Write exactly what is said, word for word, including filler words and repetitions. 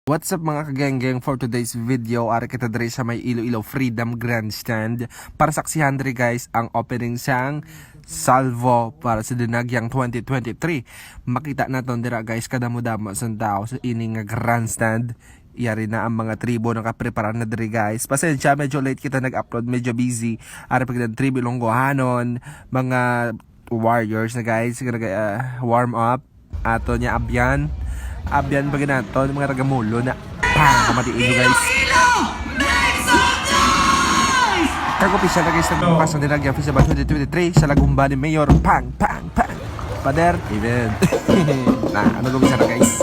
What's up, mga kagenggeng? For today's video, ari kita diri sa may Iloilo Freedom Grandstand para saksihan diri, guys, ang opening sang Salvo para sa Dinagyang twenty twenty-three. Makita naton dira, guys, kadamo-damo sang tao sa ini nga grandstand. Yari na ang mga tribo nakaprepara na diri, guys. Pasensya, medyo late kita nag-upload, medyo busy. Ari pa gid ang tribo Ilonggohanon, mga warriors na, guys, nga nag, ah, warm up. Ato niya abyan. Abyan pa gid naton, mga taga Molo na. Pang! Kamati iso, guys. Kag opisyal na, guys, nagbukas ang Dinagyang Festival twenty twenty-three sa Lagumba ni Mayor. Pang! Pang! Pang! Pader, amen. Na, ano gawin sana, guys?